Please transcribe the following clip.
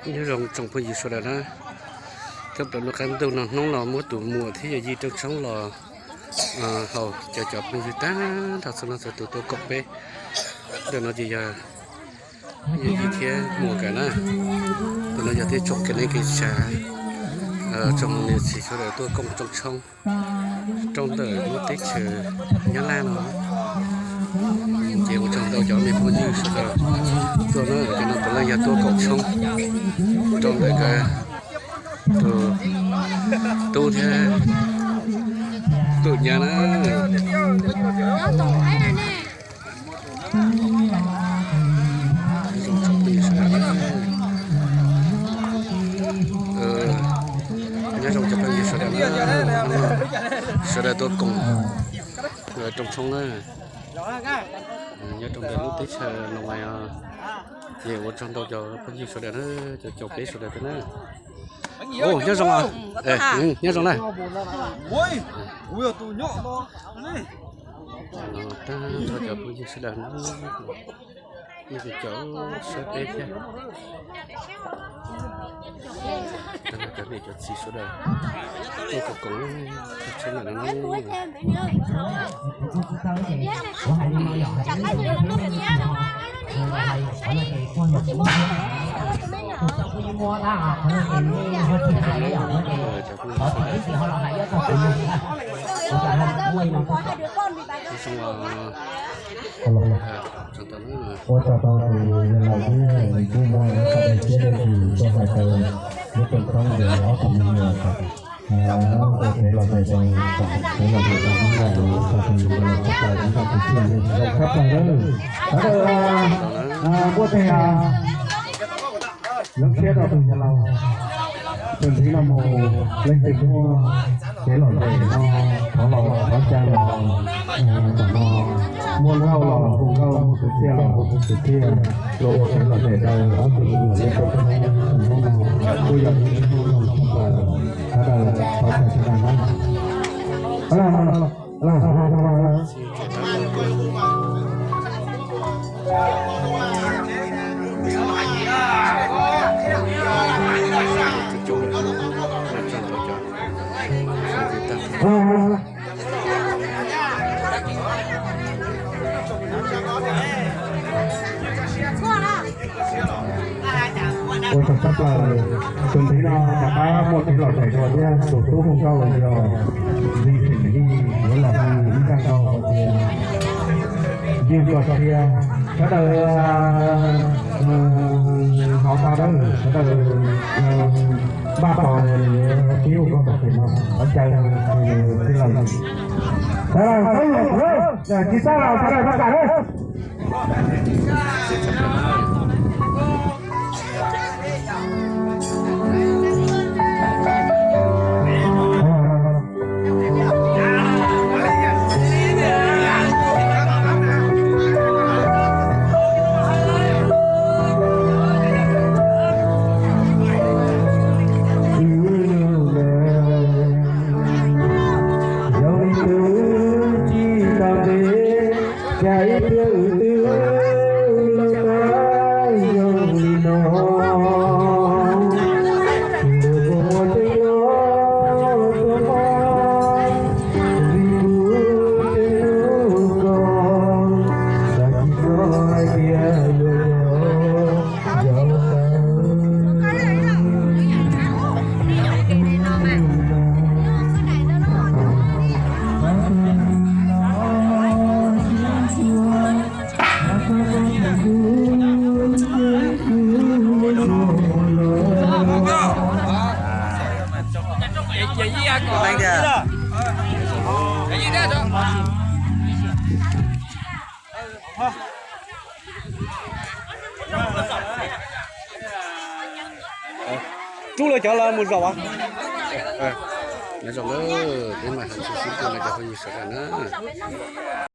Nyob zoo tsoom phooj ywg sawv daws na, cov plaws lub qab ntuj no hnub no muab tus muam thiab yawm yij Rooj Tshoob los haus, cov cov phooj ywg tag nrho txhua leej txhua tus tuaj koom peb. Ntawm no ces yog yawm yij thiab muam nkawd na. Ntawm no yog tej tsoom kev neej kev tsav, tsoom niam txiv sawv daws tuaj koom Rooj Tshoob rau ntawm lub teb chaws Nyab Laj no. Ces ua tsaug ntau cov me phooj ywg sawv daws tuaj na, cov no puav leej yog tuaj koom tshoob rau ntawm nkawd tus tub thiab tus nyab na. Nyob zoo cov phooj ywg sawv daws na, sawv daws tuaj koom Rooj Tshoob na, nyob rau ntawm lub teb chaws Noo Vais os. Ces ua tsaug ntau cov phooj ywg sawv daws na, cov caum peb sawv daws thiab na. Nyob zoo, nyob zoo na. Tag nrho cov phooj ywg sawv daws na, nej kuj caum saib peb thiab. Tag nrho cov niam cov txiv sawv daws tuaj koom koom tshoob ntawm no na. Ua tsaug rau tus yawg laus thiab nws kuj muaj sawv daws siab dej ntsws tuaj hais tau lub Rooj Tshoob ntawm ob tug me nyuam ua kev lom zem rau, kev lom zem rau hnub no, ua tsaug rau yawg laus txhua tus, ib tsoom kwv tij zoo tshaj plaws na. Sawv daws muaj tej lub siab rau tus yawg laus, txuas ntxiv no mus leej twg muaj kev lom zem no, thov los thov caw los, tam no muaj nkauj los hu nkauj, muaj kwv txhiaj los hu kwv txhiaj, los ua kev lom zem rau ob tug me nyuam Rooj Tshoob hnub no, kuj yog ib hnub zoo tshaj plaws, sawv daws thov caw sawv daws na. Ua tsaug tshaj plaws, tus ntxiv no rov qab muaj kev lom zem dua thiab, tus tub hu nkauj los yog Lis Xeem Yij, yuav los hu ib zaj nkauj hais tias Yug Koj Siab. Sawv daws hnov tau, sawv daws npaj tos pib hu nkauj tam sim no, thov caw tij laug. Sawv daws, tsis txhob los, tsis txhob los, sawv daws pab kam na. Zoo li twb tsis tau ntev, cas ib pliag wb twb los tau zoo li no. Ntuj kuj muaj tseeb los tuaj mob, vim kuv tseem hlub koj, xav tsis txog hais tias yuav yog yau ntawd. Rub lawv cov los mus zaum. Nyob zoo, peb mam hais txog sib tua no cov phooj ywg sawv daws na.